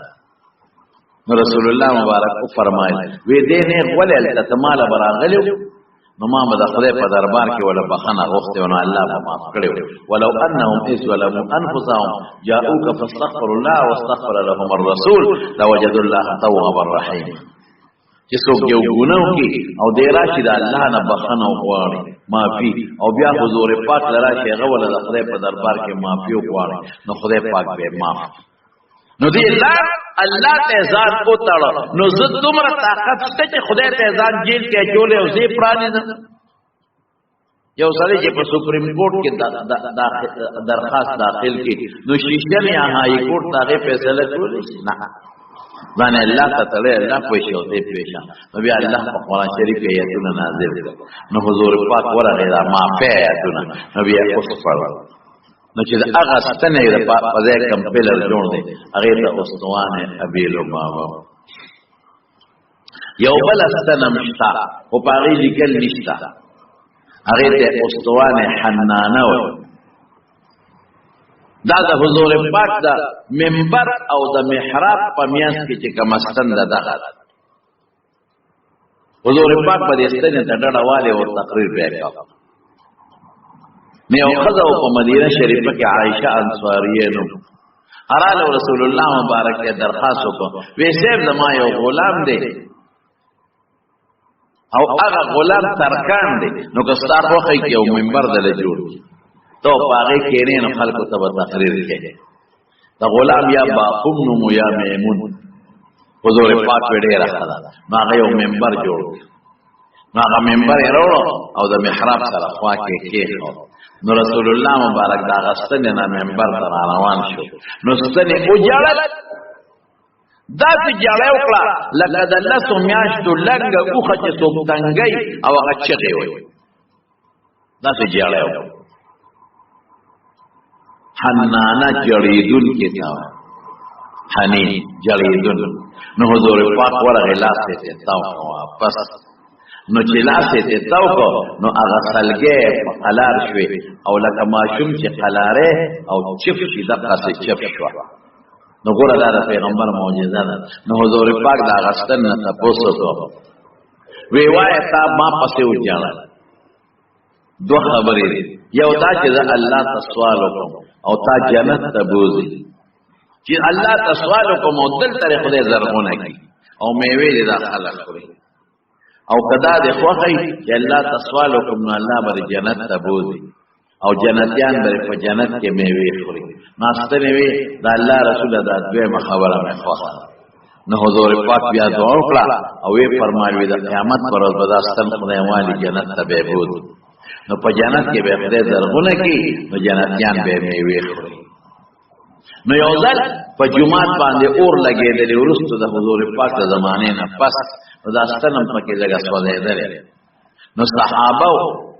نو رسول الله مبارک وفرمایل وی دې نه غولې هلته ته ماله به راغلی نو ما به د خدای په دربار کې ولا بخنه غوښته او نو الله به معاف کړی. ولو انهم اذ ظلموا انفسهم جاءوك فاستغفروا الله واستغفر لهم الرسول لوجدوا الله توابا رحيما. چې څوک یو ګناه وکړي او دی راشي د الله نه بخښنه وغواړي، معافي، او بیا حضور پاک له راشي هغه وله د خدای په دربار کې معافي وغواړي، نو خدای پاک به معاف. نو دی لار الله ته ځان وتړه. نو زه دومره طاقت شته چې خدای ته ځان جیل کې اچولی او زه یې پرانیزم. یو سړی چې په سپریم کورټ کې درخواست داخل کړي، نو شیشن یا های کورټ ته هغې فیصله کولی شي؟ نه، ځان الله ته تړی، الله پوه شي او دی پوه شه. نو بیا الله په قرآن شریف کې آیتونه نازل کړل. نو حضور پاک ورغی دا معافی آیتونه، نو بیا اوس پړل. نو چې د هغه ستنې د په ځای کوم پلر جوړ دی، هغې ته استوانه ابي لبابه. یو بل ستنه هم شته خو په هغې لیکل نشته، هغې ته استوانه حنانه وایي. دا د حضور پاک د منبر او د محراب په میانځ کې چې کومه ستن ده دغه ده. حضور پاک په دې ستنې ته ډډه والې او تقریر به یې کاوه. نو یو ښځه وه په مدینه شریفه کې، عایشه انصاریه نوم، اراله رسول الله مبارک ته درخواست وکړ، وی صاحب زما یو غلام دی او هغه غلام ترکان دی، نو که ستا خوښه کې یو منبر دله جوړ کړي، ته په هغې کښېنې نو خلکو ته به تقریر کوې. د غلام یا باقوم نوم یا میمون. حضور پاک وی ډېره ښه ده. نو هغه یو منبر جوړ کړ، نو هغه منبر یې راوړو او د محراب سره خوا کې کېښود. نو رسول الله مبارک د هغه ستنې نه منبر ته را روان شو، نو ستنې وژړل، داسې ژړا یې وکړه لکه د لسو میاشتو لنګه اوښه چې څوک تنګوي او هغه چغې وهي، داسې ژړا یې وکړه. حنانه جړېدون کې تا حنین جړېدون. نو حضور پاک ورغی، لاس یې ته تاو کړ واپس. نو چې لاس یې ته تاو کړ، نو هغه سلګی په قلار شوې او لکه ماشوم چې قلاره او چپ شي دقسې چپ شوه. نو ګوره دا د پیغمبر معجزه ده. نو حضور پاک د هغه ستن نه تپوس وکړ، وی وایه تا ما پسې وژړل. دوه خبرې دي، یو دا چې زه الله ته سوال وکړم او تا جنت ته بوځي، چې الله ته سوال وکړم او دلته دې خدای زرغونه کړي او میوې دې دا خلک خوري، او که دا دې خوښه وي چې الله ته سوال وکړم نو الله به دې جنت ته بوځي او جنتیان به په جنت کې میوې خوري. ناستنې وي د الله رسول دا دویمه خبره مې خوښه ده. نو حضور پاک بیا دعا وکړه او وی فرمایل وی د قیامت پر ورځ به دا ستن خدای والي جنت ته به بوځي، نو په جنت کې به خدای زرغونه کړي، نو جنتیان به میوې خوري. نو یو ځل په جومات باندې اور لګېدلی وروسته د حضور پاک د زمانې نه پس، نو دا ستن هم پکې لږه سوځېدلې. نو صحابه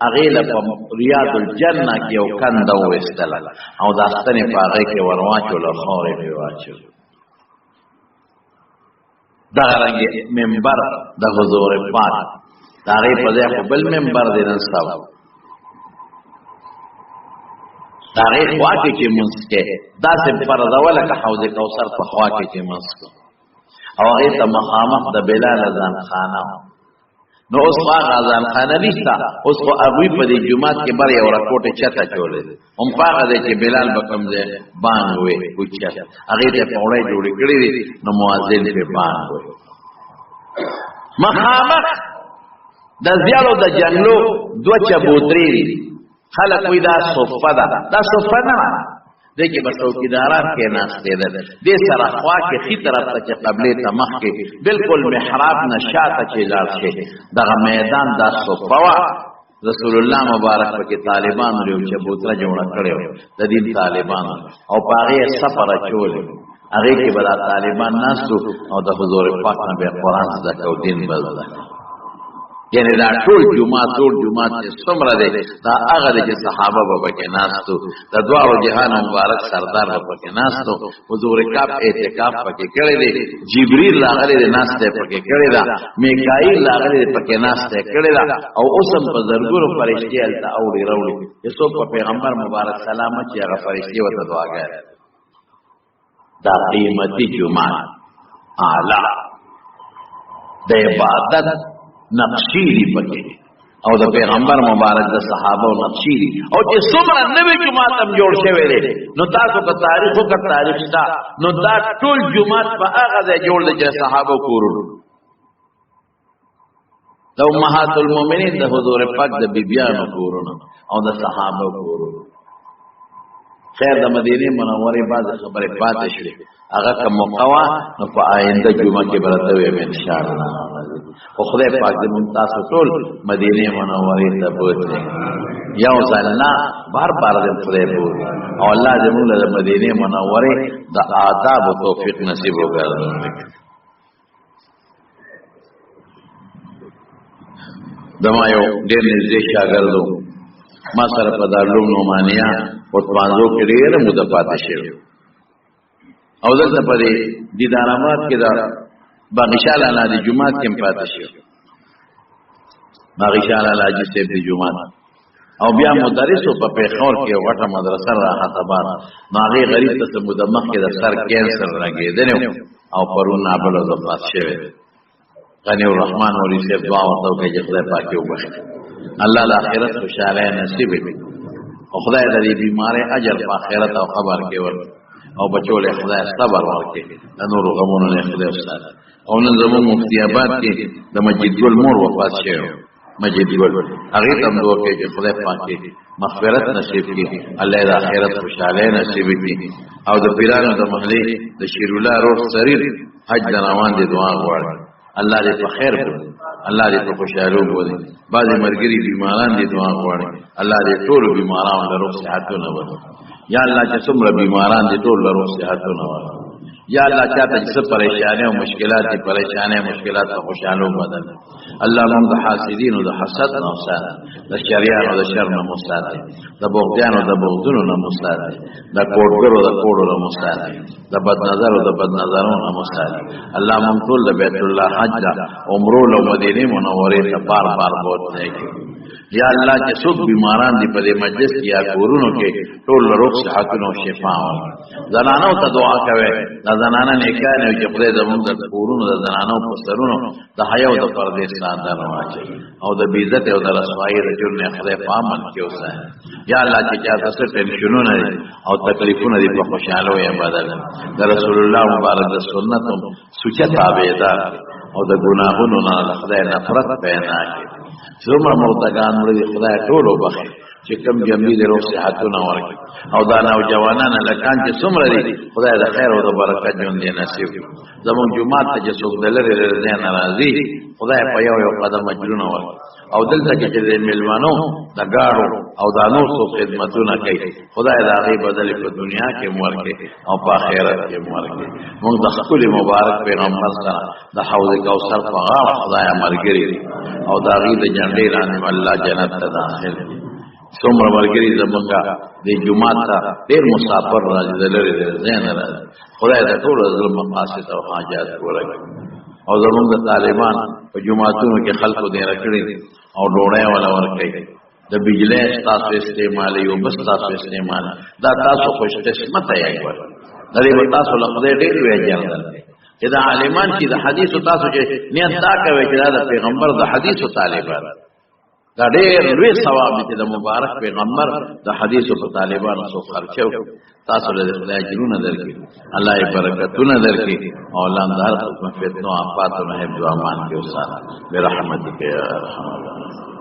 هغې له په ریاض الجنه کې یو کنده وویستله او دا ستنې په هغې کې ورواچوله، خاورې پرې واچولې. دغه رنګ منبر د حضور پاک د هغې په ځای خو بل منبر دی نن سبا، د هغې خوا کې چې مونځ کوې داسې پرده وه لکه حوض کوثر په خوا کې چې مونځ کوو، او هغې ته مخامخ د بلال اذان خانه وه. نو اوس خو هغه اذان خانه نشته، اوس خو هغوی په دې جومات کې بر یو رکوټې چته چولې دی، هم په هغه ځای چې بلال به کوم ځای بانګ وی اوچت، هغې ته پوړۍ جوړې کړې دي، نو مؤذن پرې بانګ وی. مخامخ د زیړو د جنګلو دوه چبوترې دي، خلک وایي دا صفه ده، دا صفه نه ده، دې کې به څوکیداران کېناستېدل. دې سره خوا کې ښي طرف ته چې قبلې ته مخ کې بالکل محراب نه شاته چې لاړ شي دغه میدان دا صفه وه. رسول الله مبارک پکې طالبانو یو چبوتره جوړه کړې وه د دین طالبانو، او په هغې یې سفر اچولی، هغې کې به دا طالبان ناست او د حضور پاک نه به قرآن زده کو، دین به زده. یعنی دا ټول جومات، ټول جومات چې څومره دی دا هغه دی چې صحابه به پکې ناست وو، د دواړو جهان مبارک سردار به پکې ناست وو، حضور کاف اعتکاف پکې کړی دی، جبرئیل راغلی دی ناسته پکې کړې ده، میکائیل راغلی دی پکې ناسته کړې ده، او اوس هم په زرګونو فرشتې هلته اوړي راوړي چې څوک په پیغمبر مبارک سلام اچوي هغه فرشتې ورته دعاګانې. دا قیمتي جومات اعلی د عبادت نقشې دي پکې، او د پیغمبر مبارک د صحابه او نقشې دي. او چې څومره نوی جومات هم جوړ شوی دی، نو تاسو که تاریخ وکړ تاریخ شته، نو دا ټول جومات په هغه ځای جوړ دی چې صحابه کورونو. د امهات المؤمنین د حضور پاک د بیبیانو کورونو او د صحابه کورونو. خیر د مدینه منورې بعض خبرې پاتې شوې، هغه که موقع وه نو په آینده جمعه کې به راته ووایم انشاءالله. خو خدای پاک دې موږ تاسو ټول مدینې منورې ته بوتلي، یو ځل نه بار بار دې خدای بوتلي، او الله دې موږ له مدینې منورې د آداب او توفیق نصیب وګرځوي. زما یو ډېر نږدې شاګرد و، ما سره په دارالعلوم نعمانیه اتمانزو کې ډېره موده پاتې شوی، او دلته په دې دیدار آباد کې د باغشال لالا د جومات کې هم پاتې شوی، باغشال لالا حاجي صاحب د جومات. او بیا مدرس و په پېښور کې یو غټه مدرسه راحت آباد، نو هغې غریب ته څه موده مخکې د سر کینسر لګېدلی و او پرون نابله وفات شوی دی. غنی الرحمن مولوي صاحب دعا ورته وکړي چې خدای پاک یې وبخښي، الله د آخرت خوشحالۍ نصیب کړي، او خدای د دې بیمارۍ اجر په آخرت او قبر کې ورکړي، او بچو له خدای صبر ورکړي، د نورو غمونو نه خدای وساتي. او نن زموږ مفتي آباد کې د مجید ګل مور وفات شوی، مجید ګل، هغې ته هم دعا کوي چې خدای پاک یې مغفرت نصیب کړي، الله یې د آخرت خوشحالۍ نصیب کړي. او د پیرانو د محلې د شیرالله روغ سریر حج د روان دی دعا غواړي، الله دې په خیر بولي، الله دې په خوشحالو بولي. بعضې ملګري بیماران دي دعا غواړي، الله دې ټولو بیمارانو له روغ صحتونه ورکړي. یا الله چې څومره بیماران دي ټول له روغ صحتونه ورکړي. یا الله چاته چې څه پریشانۍ او مشکلات دي، پریشانۍ او مشکلات په خوشحالو بدل. الله موږ د حاسدینو د حسد نه وساته، د شریانو د شر نه مو ساتي، د بغضیانو د بغضونو نه مو ساتي، د کوډګرو د کوډو نه مو ساتي، د بد نظرو د بد نظرو نه مو ساتي. الله موږ ټول د بیت الله حج د عمرو له مدینې منورې ته بار بار بوتلی کړي. یا الله چې څوک بیماران دي په دې مجلس کې یا کورونو کې، ټول له روغ صحتونو او شفا ورکړي. زنانو ته دعا کوي، دا زنانه نیکان وي چې خدای زموږ د کورونو د زنانو په سرونو د حیا او د پردې څادر واچوي، او د بې عزتۍ او د رسوایۍ د جرم نه خدای په امن کې وساتي. یا الله چې چاته څه ټینشنونه دي او تکلیفونه دي په خوشحالو یې بدل. د رسول الله مبارک د سنت سوچه تابعدار او د ګناهونو نه د خدای نفرت پیدا کړي. څومره مردګان مړه دي خدای ټول وبخښي، چې کم جنبي د روغ صحتونه ورکړي. او دا نوجوانان هلکان چې څومره دي خدای د خیر او د برکت ژوند یې نصیب کړي. زموږ جومات ته چې څوک د لرې لرې ځای نه راځي خدای په یو یو قدم اجرونه ورکړي. او دلته کې چې د مېلمنو د ګاډو او دا نور څوک خدمتونه کوي خدای د هغې بدلې په دنیا کې هم ورکړي او په آخرت کې هم ورکړي. موږ د ښکلي مبارک پیغمبر سره د حوض کوثر په غاړه خدای ملګري دي، او د هغې د جنډې لاندې به الله جنت ته داخل کړي. څومره ملګري زمونږ د جومات ته ډېر مسافر راځي، د لرې لرې ځای نه راځي، خدای د ټولو زړه مقاصد او حاجات پوره کړي. او زمونږ د طالبان په جوماتونو کې خلکو دېره کړي دي او ډوډۍ وله ورکوي، د بجلی ستاسو استعمال یو بس ستاسو استعمال، دا تاسو خوش قسمته یئ. ګوره د دې به تاسو له خدای ډېر لوی اجر درکړي چې دا عالمان چې د حدیثو تاسو چې نیت دا کوئ چې دا د پیغمبر د حدیثو طالبان، دا ډېر لوی ثواب دی چې د مبارک پیغمبر د حدیثو په طالبانو څوک خرچه وکړي. تاسو له خدای اجرونه درکړي، الله یې برکتونه درکړي، او الله د هر قسم فتنو آفاتو نه حفظ او امان کې وساتي برحمتک یا ارحم الراحمین.